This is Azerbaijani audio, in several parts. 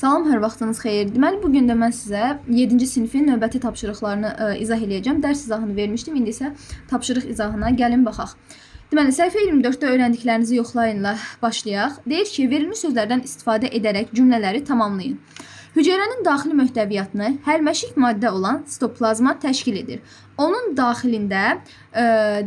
Salam, hər vaxtınız xeyir. Deməli, bu gün də mən sizə 7-ci sinifin növbəti tapşırıqlarını izah eləyəcəm. Dərs izahını vermişdim, indi isə tapşırıq izahına gəlin baxaq. Deməli, səhifə 24-də öyrəndiklərinizi yoxlayınla başlayaq. Deyir ki, verilmiş sözlərdən istifadə edərək cümlələri tamamlayın. Hüceyrənin daxili möhtəviyyatını həlməşik maddə olan sitoplazma təşkil edir. Onun daxilində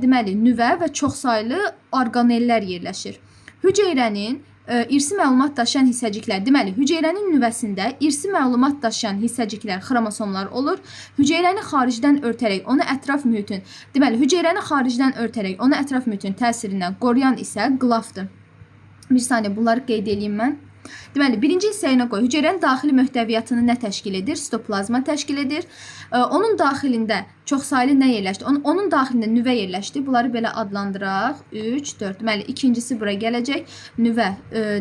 deməli, nüvə və çoxsaylı orqanellər yerləşir. Hüceyrənin irsi məlumat daşıyan hissəciklər. Deməli, hüceyrənin nüvəsində irsi məlumat daşıyan hissəciklər xromosomlar olur. Hüceyrəni xaricdən örtərək onu ətraf mühitin, deməli, hüceyrəni xaricdən örtərək onu ətraf mühitin təsirindən qoruyan isə qlafdır. Bir saniyə bunları qeyd eləyim mən. Deməli, birinci hissəyinə qoy. Hüceyrənin daxili möhtəviyyatını nə təşkil edir? Sitoplazma təşkil edir. Onun daxilində çoxsaylı nə yerləşdi? Onun daxilində nüvə yerləşdi. Bunları belə adlandıraq. 3, 4. Deməli, ikincisi bura gələcək. Nüvə,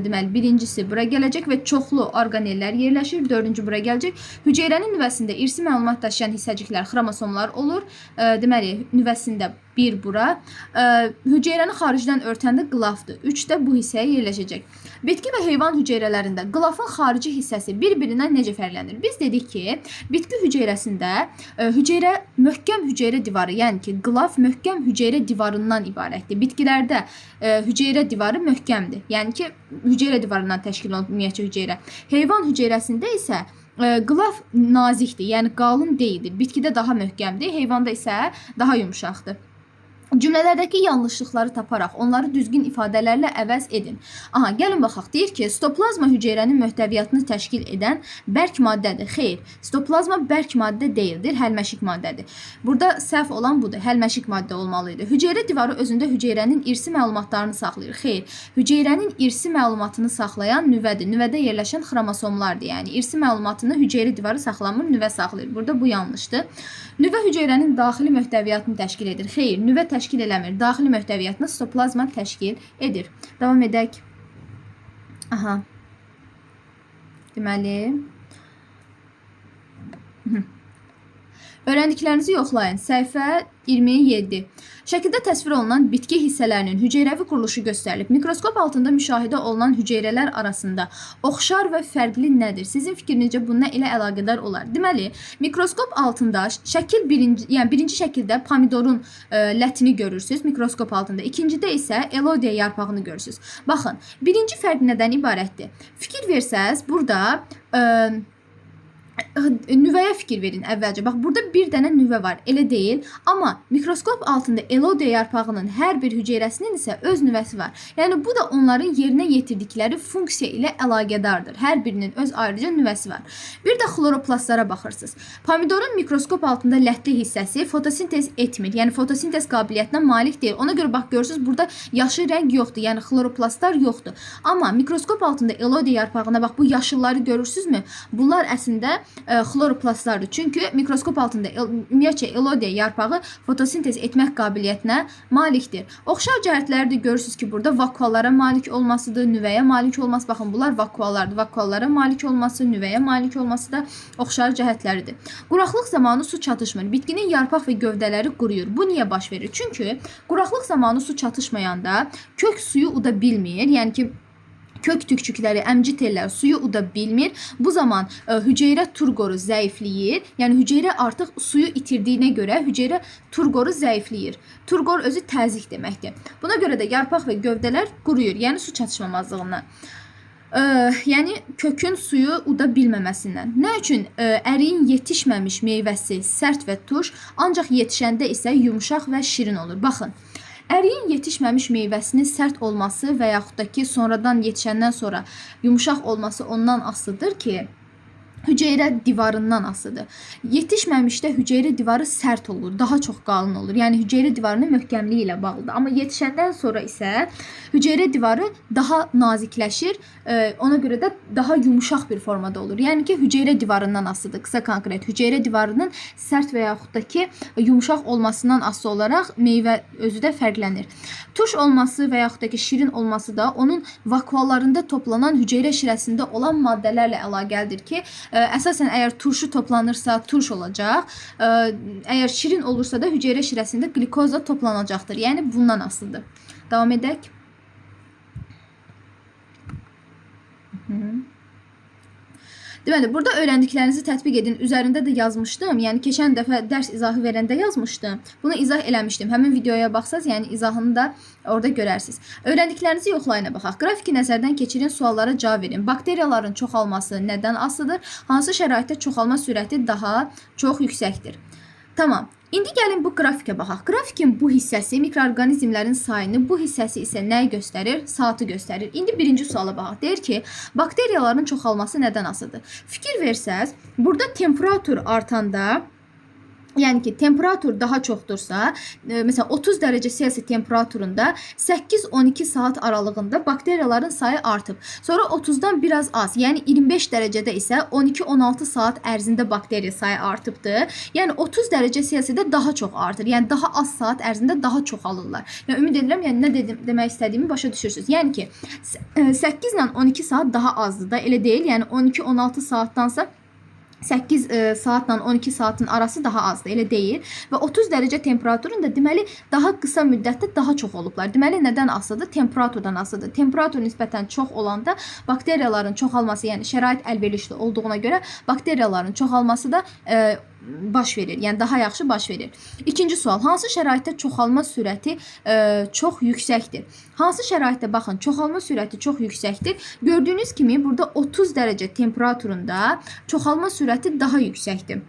deməli, birincisi bura gələcək və çoxlu orqanellər yerləşir. Dördüncü bura gələcək. Hüceyrənin nüvəsində irsi məlumat daşıyan hissəciklər xromosomlar olur. Deməli, nüvəsində 1 bura. Hüceyrəni xaricdən örtəndə qlafdır. 3 də bu hissəyə yerləşəcək. Bitki və heyvan hüceyrələrində qlafın xarici hissəsi bir-birindən necə fərqlənir? Biz dedik ki, bitki hüceyrəsində hüceyrə möhkəm hüceyrə divarı, yəni ki, qlaf möhkəm hüceyrə divarından ibarətdir. Bitkilərdə hüceyrə divarı möhkəmdir. Yəni ki, hüceyrə divarından təşkil olunub ümumiyyətcə hüceyrə. Heyvan hüceyrəsində isə qlaf nazikdir, yəni qalın deyildir. Bitkidə daha möhkəmdir, heyvanda isə daha yumşaqdır. Cümlələrdəki yanlışlıqları taparaq onları düzgün ifadələrlə əvəz edin. Aha, gəlin baxaq. Deyir ki, sitoplazma hüceyrənin möhtəviyyatını təşkil edən bərk maddədir. Xeyr, sitoplazma bərk maddə deyildir, həlməşik maddədir. Burada səhv olan budur, həlməşik maddə olmalı idi. Hüceyrə divarı özündə hüceyrənin irsi məlumatlarını saxlayır. Xeyr, hüceyrənin irsi məlumatını saxlayan nüvədir. Nüvədə yerləşən xromosomlardır. Yəni irsi məlumatını hüceyrə divarı saxlamır, nüvə saxlayır. Burada bu yanlışdır. Nüvə hüceyrənin daxili möhtəviyyatını təşkil edir. Xeyr, nüvə təşkil eləmir. Daxili möhtəviyyatını sitoplazma təşkil edir. Davam edək. Aha. Deməli, öyrəndiklərinizi yoxlayın. Səhifə 27. Şəkildə təsvir olunan bitki hissələrinin hüceyrəvi quruluşu göstərilib. Mikroskop altında müşahidə olunan hüceyrələr arasında oxşar və fərqli nədir? Sizin fikrinizcə bu nə ilə əlaqədar olar? Deməli, mikroskop altında şəkil birinci, yəni birinci şəkildə pomidorun lətini görürsüz mikroskop altında. İkincidə isə elodiya yarpağını görürsüz. Baxın, birinci fərq nədən ibarətdir? Fikir versəz, burada nüvəyə fikir verin əvvəlcə. Bax, burada bir dənə nüvə var, elə deyil. Amma mikroskop altında elodiya yarpağının hər bir hüceyrəsinin isə öz nüvəsi var. Yəni bu da onların yerinə yetirdikləri funksiya ilə əlaqədardır. Hər birinin öz ayrıca nüvəsi var. Bir də xloroplastlara baxırsınız. Pomidorun mikroskop altında lətli hissəsi fotosintez etmir. Yəni fotosintez qabiliyyətinə malik deyil. Ona görə bax görürsüz, burada yaşıl rəng yoxdur. Yəni xloroplastlar yoxdur. Amma mikroskop altında elodiya yarpağına bax, bu yaşılları görürsünüzmü? Bunlar əslində xloroplastlardır. Çünki mikroskop altında ümumiyyətcə elodiya yarpağı fotosintez etmək qabiliyyətinə malikdir. Oxşar cəhətləri də görürsünüz ki, burada vakuollara malik olmasıdır, nüvəyə malik olması. Baxın, bunlar vakuollardır. Vakuollara malik olması, nüvəyə malik olması da oxşar cəhətləridir. Quraqlıq zamanı su çatışmır. Bitkinin yarpaq və gövdələri quruyur. Bu niyə baş verir? Çünki quraqlıq zamanı su çatışmayanda kök suyu uda bilmir. Yəni ki, kök tükçükləri, əmci tellər suyu uda bilmir. Bu zaman hüceyrə turqoru zəifləyir. Yəni hüceyrə artıq suyu itirdiyinə görə hüceyrə turqoru zəifləyir. Turqor özü təzyiq deməkdir. Buna görə də yarpaq və gövdələr quruyur. Yəni su çatışmamazlığından. Yəni kökün suyu uda bilməməsindən. Nə üçün əriyin yetişməmiş meyvəsi sərt və turş, ancaq yetişəndə isə yumşaq və şirin olur. Baxın. Əriyin yetişməmiş meyvəsinin sərt olması və yaxud da ki, sonradan yetişəndən sonra yumşaq olması ondan asılıdır ki, hüceyrə divarından asılıdır. Yetişməmişdə hüceyrə divarı sərt olur, daha çox qalın olur. Yəni hüceyrə divarının möhkəmliyi ilə bağlıdır. Amma yetişəndən sonra isə hüceyrə divarı daha nazikləşir. Ona görə də daha yumşaq bir formada olur. Yəni ki, hüceyrə divarından asılıdır. Qısa konkret, hüceyrə divarının sərt və yaxud da ki, yumşaq olmasından asılı olaraq meyvə özü də fərqlənir. Turş olması və yaxud da ki, şirin olması da onun vakuollarında toplanan hüceyrə şirəsində olan maddələrlə əlaqəlidir ki, əsasən əgər turşu toplanırsa turş olacaq. Əgər şirin olursa da hüceyrə şirəsində qlikoza toplanacaqdır. Yəni bundan asılıdır. Davam edək. Deməli, burada öyrəndiklərinizi tətbiq edin. Üzərində də yazmışdım. Yəni keçən dəfə dərs izahı verəndə yazmışdım. Bunu izah eləmişdim. Həmin videoya baxsaz, yəni izahını da orada görərsiniz. Öyrəndiklərinizi yoxlayına baxaq. Qrafiki nəzərdən keçirin, suallara cavab verin. Bakteriyaların çoxalması nədən asılıdır? Hansı şəraitdə çoxalma sürəti daha çox yüksəkdir? Tamam. İndi gəlin bu qrafikə baxaq. Qrafikin bu hissəsi mikroorqanizmlərin sayını, bu hissəsi isə nəyi göstərir? Saatı göstərir. İndi birinci suala baxaq. Deyir ki, bakteriyaların çoxalması nədən asılıdır? Fikir versəz, burada temperatur artanda, yəni ki, temperatur daha çoxdursa, məsələn 30 dərəcə Selsi temperaturunda 8-12 saat aralığında bakteriyaların sayı artıb. Sonra 30-dan biraz az, yəni 25 dərəcədə isə 12-16 saat ərzində bakteriya sayı artıbdır. Yəni 30 dərəcə Selsidə daha çox artır. Yəni daha az saat ərzində daha çoxalırlar. Yəni ümid edirəm, yəni nə dedim, demək istədiyimi başa düşürsünüz. Yəni ki, 8 ilə 12 saat daha azdır da, elə deyil. Yəni 12-16 saatdansa 8 saatla 12 saatın arası daha azdır, elə deyil. Və 30 dərəcə temperaturunda deməli daha qısa müddətdə daha çox olublar. Deməli nədən asılıdır? Temperaturdan asılıdır. Temperatur nisbətən çox olanda bakteriyaların çoxalması, yəni şərait əlverişli olduğuna görə bakteriyaların çoxalması da baş verir. Yəni daha yaxşı baş verir. İkinci sual: hansı şəraitdə çoxalma sürəti çox yüksəkdir? Hansı şəraitdə baxın, çoxalma sürəti çox yüksəkdir? Gördüyünüz kimi burada 30 dərəcə temperaturunda çoxalma sürəti daha yüksəkdir.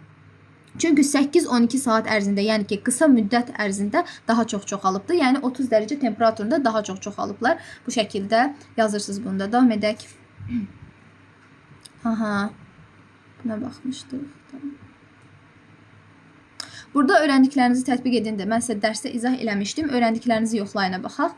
Çünki 8-12 saat ərzində, yəni ki, qısa müddət ərzində daha çox çoxalıbdır. Yəni 30 dərəcə temperaturunda daha çox çoxalıblar. Bu şəkildə yazırsınız bunu da. Davam edək. Aha. Buna baxmışdıq. Tamam. Burada öyrəndiklərinizi tətbiq edin də. Mən sizə dərsdə izah eləmişdim. Öyrəndiklərinizi yoxlayına baxaq.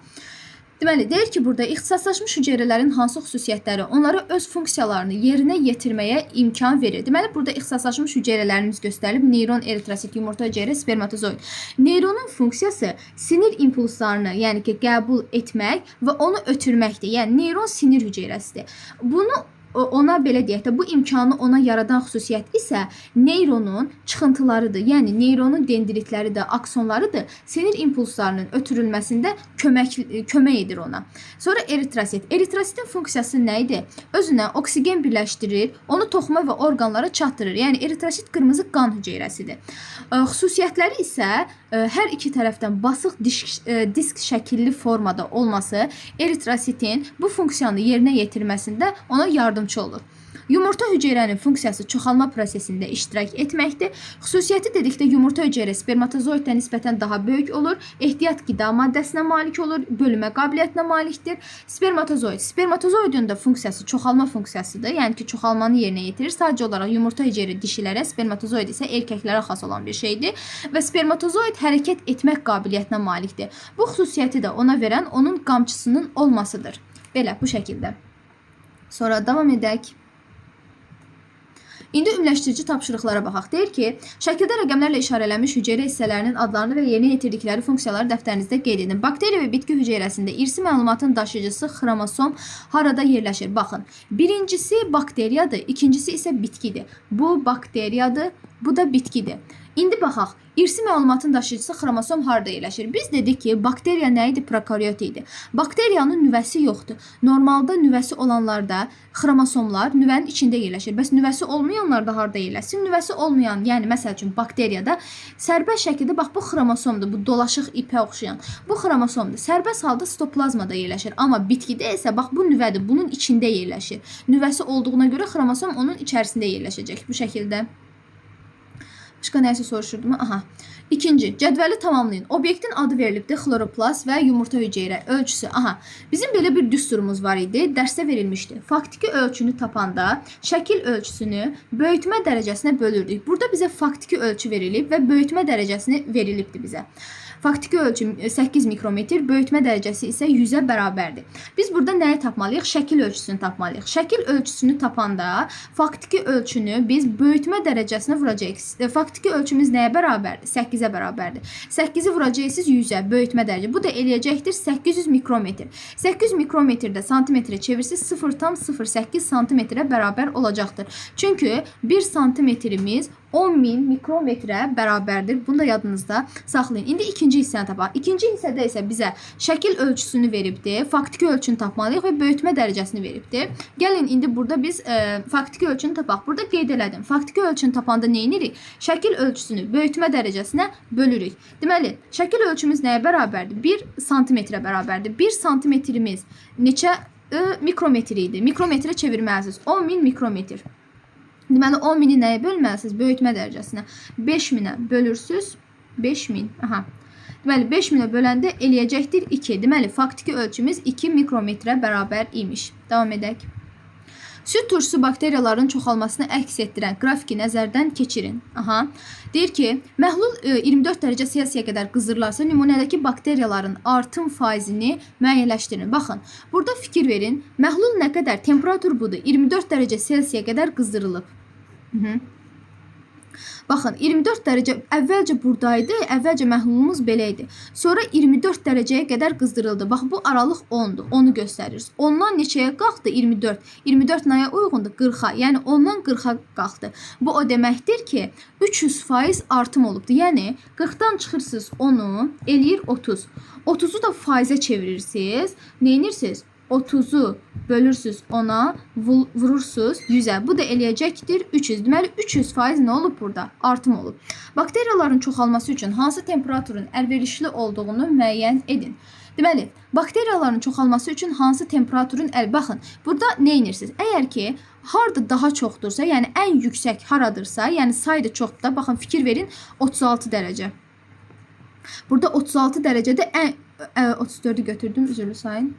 Deməli, deyir ki, burada ixtisaslaşmış hüceyrələrin hansı xüsusiyyətləri onlara öz funksiyalarını yerinə yetirməyə imkan verir? Deməli, burada ixtisaslaşmış hüceyrələrimiz göstərilib. Neyron, eritrosit, yumurta hüceyrə, spermatozoid. Neyronun funksiyası sinir impulslarını, yəni ki, qəbul etmək və onu ötürməkdir. Yəni, neyron sinir hüceyrəsidir. Bunu ona belə deyək də, bu imkanı ona yaradan xüsusiyyət isə neyronun çıxıntılarıdır. Yəni neyronun dendritləridir, aksonlarıdır. Sinir impulslarının ötürülməsində kömək edir ona. Sonra eritrosit. Eritrositin funksiyası nə idi? Özünə oksigen birləşdirir, onu toxuma və orqanlara çatdırır. Yəni eritrosit qırmızı qan hüceyrəsidir. Xüsusiyyətləri isə hər iki tərəfdən basıq disk şəkilli formada olması eritrositin bu funksiyanı yerinə yetirməsində ona yardımçı olur. Yumurta hüceyrənin funksiyası çoxalma prosesində iştirak etməkdir. Xüsusiyyəti dedikdə yumurta hüceyrə spermatozoiddən nisbətən daha böyük olur, ehtiyat qida maddəsinə malik olur, bölünmə qabiliyyətinə malikdir. Spermatozoid. Spermatozoidin də funksiyası çoxalma funksiyasıdır. Yəni ki, çoxalmanı yerinə yetirir. Sadəcə olaraq yumurta hüceyrə dişilərə, spermatozoid isə erkəklərə xas olan bir şeydir və spermatozoid hərəkət etmək qabiliyyətinə malikdir. Bu xüsusiyyəti də ona verən onun qamçısının olmasıdır. Belə, bu şəkildə. Sonra davam edək. İndi ümumiləşdirici tapşırıqlara baxaq. Deyir ki, şəkildə rəqəmlərlə işarələnmiş hüceyrə hissələrinin adlarını və yerinə yetirdikləri funksiyaları dəftərinizdə qeyd edin. Bakteriya və bitki hüceyrəsində irsi məlumatın daşıyıcısı xromosom harada yerləşir? Baxın, birincisi bakteriyadır, ikincisi isə bitkidir. Bu bakteriyadır, bu da bitkidir. İndi baxaq, irsi məlumatın daşıyıcısı xromosom harada yerləşir? Biz dedik ki, bakteriya nə idi? Prokaryot idi. Bakteriyanın nüvəsi yoxdur. Normalda nüvəsi olanlarda xromosomlar nüvənin içində yerləşir. Bəs nüvəsi olmayanlarda harada yerləşsin? Nüvəsi olmayan, yəni məsəl üçün bakteriyada sərbəst şəkildə, bax bu xromosomdur, bu dolaşıq ipə oxşayan. Bu xromosomdur. Sərbəst halda sitoplazmada yerləşir. Amma bitkidə isə bax bu nüvədir, bunun içində yerləşir. Nüvəsi olduğuna görə xromosom onun içərisində yerləşəcək. Bu şəkildə. Başqa nəyisə soruşurdumu? Aha. İkinci, cədvəli tamamlayın. Obyektin adı verilibdir. Xloroplast və yumurta hüceyrə ölçüsü. Aha. Bizim belə bir düsturumuz var idi. Dərsdə verilmişdi. Faktiki ölçünü tapanda şəkil ölçüsünü böyütmə dərəcəsinə bölürdük. Burada bizə faktiki ölçü verilib və böyütmə dərəcəsini verilibdir bizə. Faktiki ölçü 8 mikrometr, böyütmə dərəcəsi isə 100-ə bərabərdir. Biz burada nəyi tapmalıyıq? Şəkil ölçüsünü tapmalıyıq. Şəkil ölçüsünü tapanda faktiki ölçünü biz böyütmə dərəcəsinə vuracağıq. Faktiki ölçümüz nəyə bərabərdir? 8-ə bərabərdir. 8-i vuracaqsınız 100-ə, böyütmə dərəcə. Bu da eləyəcəkdir 800 mikrometr. 800 mikrometrdə santimetrə çevirsiniz 0,08 santimetrə bərabər olacaqdır. Çünki 1 santimetrimiz 10.000 mikrometrə bərabərdir. Bunu da yadınızda saxlayın. İndi ikinci hissəni tapaq. İkinci hissədə isə bizə şəkil ölçüsünü veribdir. Faktiki ölçünü tapmalıyıq və böyütmə dərəcəsini veribdir. Gəlin indi burada biz faktiki ölçünü tapaq. Burada qeyd elədim. Faktiki ölçünü tapanda nə edirik? Şəkil ölçüsünü böyütmə dərəcəsinə bölürük. Deməli, şəkil ölçümüz nəyə bərabərdir? 1 santimetrə bərabərdir. 1 santimetrimiz neçə mikrometr idi? Mikrometrə çevirməlisiniz. 10.000 mikrometr. Deməli 10.000-i nəyə bölməlisiniz? Böyütmə dərəcəsinə. 5.000-ə bölürsüz. 5.000. Aha. Deməli 5.000-ə böləndə eləyəcəkdir 2. Deməli faktiki ölçümüz 2 mikrometrə bərabər imiş. Davam edək. Süd turşusu bakteriyaların çoxalmasını əks etdirən qrafiki nəzərdən keçirin. Aha. Deyir ki, məhlul 24 dərəcə Selsiyə qədər qızdırılarsa, nümunədəki bakteriyaların artım faizini müəyyənləşdirin. Baxın, burada fikir verin. Məhlul nə qədər? Temperatur budur. 24 dərəcə Selsiyə qədər qızdırılıb. Baxın, 24 dərəcə əvvəlcə buradaydı, əvvəlcə məhlulumuz belə idi. Sonra 24 dərəcəyə qədər qızdırıldı. Bax, bu aralıq 10-dur, onu göstərir. 10-dan neçəyə qalxdı? 24. 24 nəyə uyğundur? 40-a. Yəni 10-dan 40-a qalxdı. Bu o deməkdir ki, 300% artım olubdur. Yəni 40-dan çıxırsınız 10-u, eləyir 30. 30-u da faizə çevirirsiniz. Nə edirsiniz? 30-u bölürsüz 10-a, vurursunuz 100-ə. Bu da eləyəcəkdir 300. Deməli 300% nə olub burada? Artım olub. Bakteriyaların çoxalması üçün hansı temperaturun əlverişli olduğunu müəyyən edin. Deməli, bakteriyaların çoxalması üçün hansı temperaturun baxın, burada nə edirsiniz? Əgər ki, harda daha çoxdursa, yəni ən yüksək haradırsa, yəni sayı da çoxdur da, baxın, fikir verin, 36 dərəcə. Burada 36 dərəcədə ən 34-ü götürdüm, üzrlü sayın.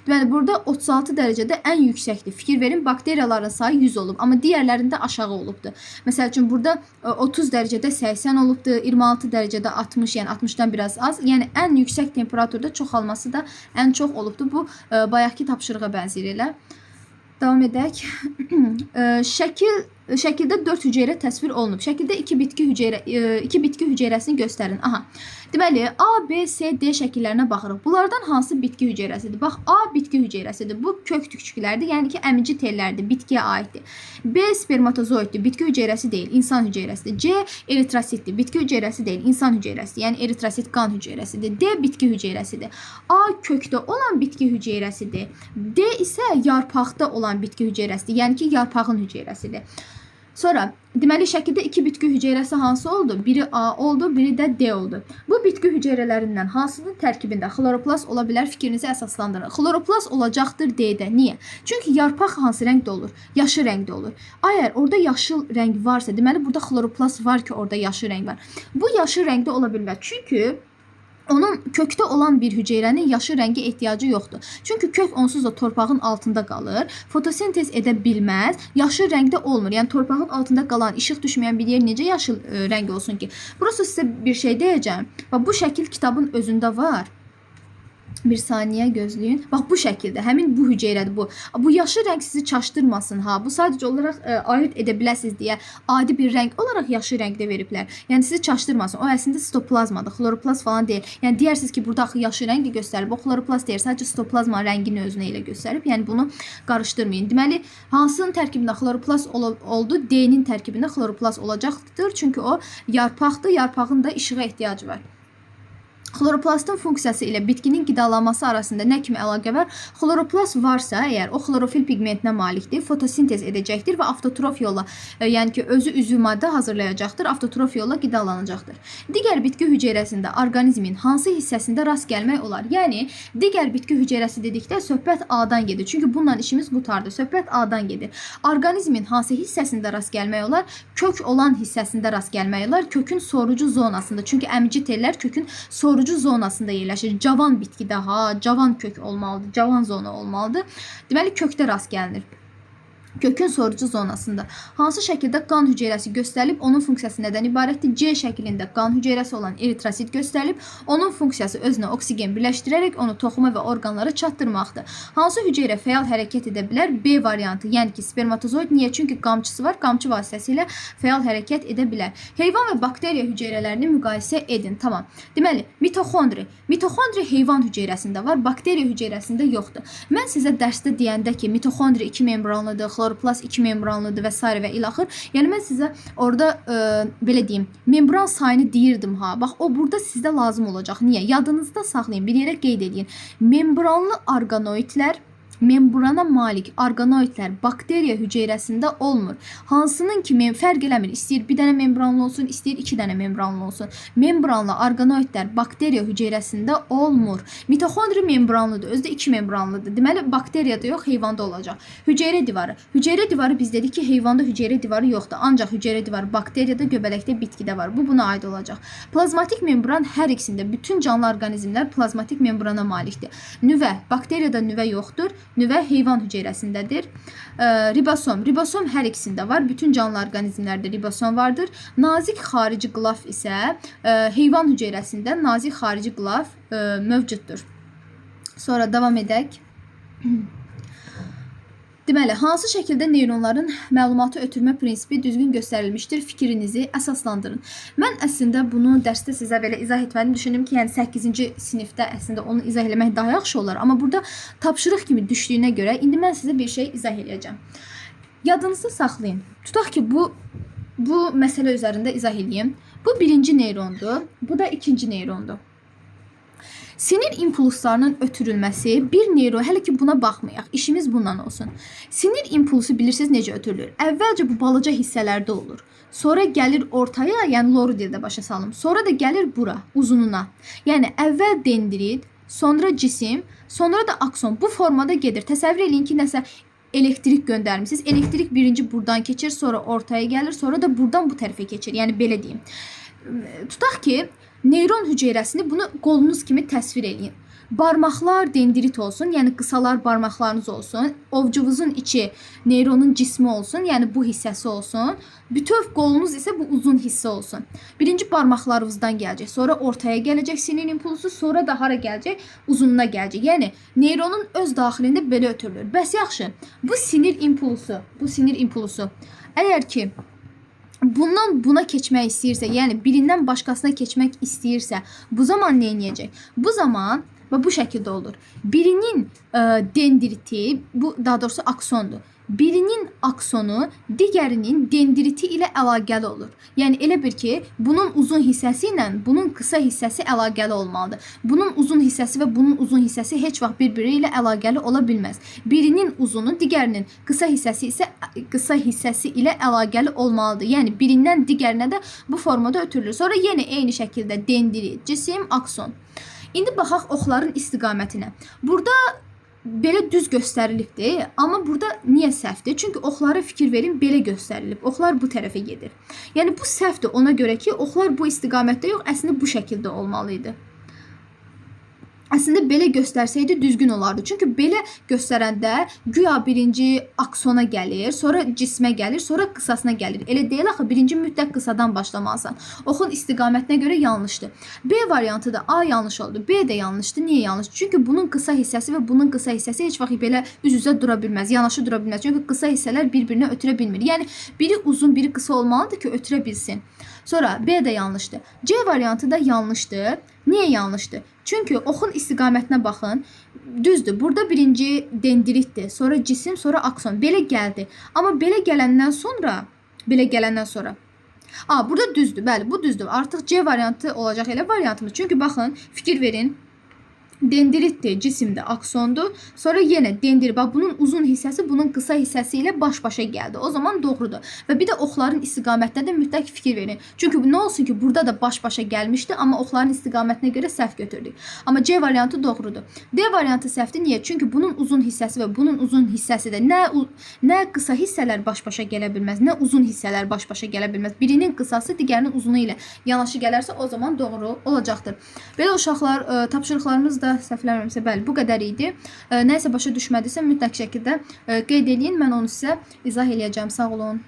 Deməli, burada 36 dərəcədə ən yüksəkdir. Fikir verin, bakteriyaların sayı 100 olub, amma digərlərində aşağı olubdur. Məsəl üçün, burada 30 dərəcədə 80 olubdur, 26 dərəcədə 60, yəni 60-dan biraz az. Yəni, ən yüksək temperaturda çoxalması da ən çox olubdur. Bu, bayaqki tapşırığa bənzəyir elə. Davam edək. Şəkildə 4 hüceyrə təsvir olunub. Şəkildə iki bitki hüceyrəsini göstərin. Aha. Deməli, A, B, C, D şəkillərinə baxırıq. Bunlardan hansı bitki hüceyrəsidir? Bax, A bitki hüceyrəsidir. Bu kök tükçüklərdir. Yəni ki, əmici tellərdir, bitkiyə aiddir. B spermatozoiddir. Bitki hüceyrəsi deyil, insan hüceyrəsidir. C eritrositdir. Bitki hüceyrəsi deyil, insan hüceyrəsidir. Yəni eritrosit qan hüceyrəsidir. D bitki hüceyrəsidir. A kökdə olan bitki hüceyrəsidir. D isə yarpaqda olan bitki hüceyrəsidir. Yəni ki, yarpağın hüceyrəsidir. Sonra, deməli, şəkildə iki bitki hüceyrəsi hansı oldu? Biri A oldu, biri də D oldu. Bu bitki hüceyrələrindən hansının tərkibində xloroplast ola bilər fikrinizi əsaslandırın. Xloroplast olacaqdır D-də. Niyə? Çünki yarpaq hansı rəngdə olur? Yaşıl rəngdə olur. Əgər orada yaşıl rəng varsa, deməli, burada xloroplast var ki, orada yaşıl rəng var. Bu yaşıl rəngdə ola bilməz. Çünki onun kökdə olan bir hüceyrənin yaşıl rəngə ehtiyacı yoxdur. Çünki kök onsuz da torpağın altında qalır. Fotosintez edə bilməz. Yaşıl rəngdə olmur. Yəni torpağın altında qalan, işıq düşməyən bir yer necə yaşıl rəng olsun ki? Burası sizə bir şey deyəcəm. Bax, bu şəkil kitabın özündə var. Bir saniyə gözləyin. Bax, bu şəkildə həmin bu hüceyrədir bu. Bu yaşıl rəng sizi çaşdırmasın ha. Bu sadəcə olaraq ayırd edə biləsiniz deyə adi bir rəng olaraq yaşıl rəngdə veriblər. Yəni sizi çaşdırmasın. O əslində sitoplazmadır, xloroplast falan deyil. Yəni deyərsiniz ki, burada axı yaşıl rəngli göstərib. O xloroplast deyil, sadəcə sitoplazma rəngini özünə elə göstərib. Yəni bunu qarışdırmayın. Deməli, hansının tərkibində xloroplast oldu? D-nin tərkibində xloroplast olacaqdır. Çünki o yarpaqdır. Yarpağın da işığa ehtiyacı var. Xloroplastın funksiyası ilə bitkinin qidalanması arasında nə kimi əlaqə var? Xloroplast varsa əgər, o xlorofil piqmentinə malikdir, fotosintez edəcəkdir və avtotrof yolla, yəni ki, özü üzvü maddə hazırlayacaqdır, avtotrof yolla qidalanacaqdır. Digər bitki hüceyrəsində orqanizmin hansı hissəsində rast gəlmək olar? Yəni, digər bitki hüceyrəsi dedikdə söhbət A-dan gedir. Çünki bununla işimiz qurtardı. Söhbət A-dan gedir. Orqanizmin hansı hissəsində rast gəlmək olar? Kök olan hissəsində rast gəlmək olar. Kökün sorucu zonasında. Çünki əmici tellər kökün sorucu zonasında yerləşir. Cavan bitkidə ha, cavan kök olmalıdır, cavan zona olmalıdır. Deməli, kökdə rast gəlinir. Kökün sorucu zonasında. Hansı şəkildə qan hüceyrəsi göstərilib, onun funksiyası nədən ibarətdir? C şəklində qan hüceyrəsi olan eritrosit göstərilib, onun funksiyası özünə oksigen birləşdirərək onu toxuma və orqanlara çatdırmaqdır. Hansı hüceyrə fəal hərəkət edə bilər? B variantı, yəni ki, spermatozoid. Niyə? Çünki qamçısı var, qamçı vasitəsilə fəal hərəkət edə bilər. Heyvan və bakteriya hüceyrələrini müqayisə edin. Tamam. Deməli, mitoxondri. Mitoxondri heyvan hüceyrəsində var, bakteriya hüceyrəsində yoxdur. Mən sizə dərsdə deyəndə ki, mitoxondri iki membranlıdır, Xloroplast 2 membranlıdır və s. və ilaxır. Yəni mən sizə orada belə deyim, membran sayını deyirdim ha. Bax o burada sizdə lazım olacaq. Niyə? Yadınızda saxlayın, bir yerə qeyd edin. Membranlı orqanoidlər, membrana malik orqanoidlər bakteriya hüceyrəsində olmur. Hansının ki fərq eləmir. İstəyir bir dənə membranlı olsun, istəyir 2 dənə membranlı olsun. Membranlı orqanoidlər bakteriya hüceyrəsində olmur. Mitoxondri membranlıdır, özü də 2 membranlıdır. Deməli bakteriyada yox, heyvanda olacaq. Hüceyrə divarı. Hüceyrə divarı biz dedik ki, heyvanda hüceyrə divarı yoxdur. Ancaq hüceyrə divarı bakteriyada, göbələkdə, bitkidə var. Bu buna aid olacaq. Plazmatik membran hər ikisində, bütün canlı orqanizmlər plazmatik membrana malikdir. Nüvə, bakteriyada nüvə yoxdur. Nüvə heyvan hüceyrəsindədir. Ribosom. Ribosom hər ikisində var. Bütün canlı orqanizmlərdə ribosom vardır. Nazik xarici qilaf isə heyvan hüceyrəsində nazik xarici qilaf mövcuddur. Sonra davam edək. Deməli, hansı şəkildə neyronların məlumatı ötürmə prinsipi düzgün göstərilmişdir? Fikrinizi əsaslandırın. Mən əslində bunu dərsdə sizə belə izah etmədim. Düşündüm ki, yəni 8-ci sinifdə əslində onu izah eləmək daha yaxşı olar. Amma burada tapşırıq kimi düşdüyünə görə indi mən sizə bir şey izah eləyəcəm. Yadınızda saxlayın. Tutaq ki, bu məsələ üzərində izah eləyim. Bu birinci neyrondur, bu da ikinci neyrondur. Sinir impulslarının ötürülməsi bir neyron, hələ ki buna baxmayaq, işimiz bundan olsun. Sinir impulsu bilirsiniz necə ötürülür? Əvvəlcə bu balaca hissələrdə olur. Sonra gəlir ortaya, yəni loru dildə başa salım. Sonra da gəlir bura, uzununa. Yəni əvvəl dendrit, sonra cisim, sonra da akson. Bu formada gedir. Təsəvvür eləyin ki, nəsə elektrik göndərmisiniz. Elektrik birinci buradan keçir, sonra ortaya gəlir, sonra da buradan bu tərəfə keçir. Yəni belə deyim. Tutaq ki, neyron hüceyrəsini bunu qolunuz kimi təsvir eləyin. Barmaqlar dendrit olsun, yəni qısalar barmaqlarınız olsun. Ovcuvuzun içi neyronun cismi olsun, yəni bu hissəsi olsun. Bütöv qolunuz isə bu uzun hissə olsun. Birinci barmaqlarınızdan gələcək, sonra ortaya gələcək sinir impulsu, sonra da hara gələcək? Uzununa gələcək. Yəni neyronun öz daxilində belə ötürülür. Bəs yaxşı, bu sinir impulsu, bu sinir impulsu əgər ki bundan buna keçmək istəyirsə, yəni birindən başqasına keçmək istəyirsə, bu zaman nə edəcək? Bu zaman və bu şəkildə olur. Birinin dendriti, bu daha doğrusu aksondur. Birinin aksonu digərinin dendriti ilə əlaqəli olur. Yəni elə bir ki, bunun uzun hissəsi ilə bunun qısa hissəsi əlaqəli olmalıdır. Bunun uzun hissəsi və bunun uzun hissəsi heç vaxt bir-biri ilə əlaqəli ola bilməz. Birinin uzunu digərinin qısa hissəsi isə qısa hissəsi ilə əlaqəli olmalıdır. Yəni birindən digərinə də bu formada ötürülür. Sonra yenə eyni şəkildə dendrit, cisim, akson. İndi baxaq oxların istiqamətinə. Burada belə düz göstərilibdir, amma burada niyə səhvdir? Çünki oxlara fikir verin, belə göstərilib. Oxlar bu tərəfə gedir. Yəni bu səhvdir ona görə ki, oxlar bu istiqamətdə yox, əslində bu şəkildə olmalı idi. Əslində belə göstərsəydi düzgün olardı. Çünki belə göstərəndə güya birinci aksona gəlir, sonra cismə gəlir, sonra qısasına gəlir. Elə deyil axı, birinci mütləq qısadan başlamalısan. Oxun istiqamətinə görə yanlışdır. B variantı da A yanlış oldu. B də yanlışdır. Niyə yanlış? Çünki bunun qısa hissəsi və bunun qısa hissəsi heç vaxt belə üz-üzə dura bilməz, yanaşı dura bilməz. Çünki qısa hissələr bir-birinə ötürə bilmir. Yəni biri uzun, biri qısa olmalıdır ki, ötürə bilsin. Sonra B də yanlışdır. C variantı da yanlışdır. Niyə yanlışdır? Çünki oxun istiqamətinə baxın. Düzdür, burada birinci dendritdir, sonra cisim, sonra akson. Belə gəldi. Amma belə gələndən sonra, burada düzdür, bəli, bu düzdür. Artıq C variantı olacaq elə variantımız. Çünki baxın, fikir verin. Dendritdir, cisimdir, aksondur. Sonra yenə dendrit, bax bunun uzun hissəsi bunun qısa hissəsi ilə baş-başa gəldi. O zaman doğrudur. Və bir də oxların istiqamətinə də mütləq fikir verin. Çünki nə olsun ki, burada da baş-başa gəlmişdi, amma oxların istiqamətinə görə səhv götürdük. Amma C variantı doğrudur. D variantı səhvdir. Niyə? Çünki bunun uzun hissəsi və bunun uzun hissəsi də nə qısa hissələr baş-başa gələ bilməz, nə uzun hissələr baş-başa gələ bilməz. Birinin qısası digərinin uzunu ilə yanaşı gələrsə, o zaman doğru olacaqdır. Belə uşaqlar, tapşırıqlarımız da səhv eləmirəmsə, bəli, bu qədər idi. Nəsə başa düşmədisə mütləq şəkildə qeyd eləyin. Mən onu sizə izah eləyəcəm. Sağ olun.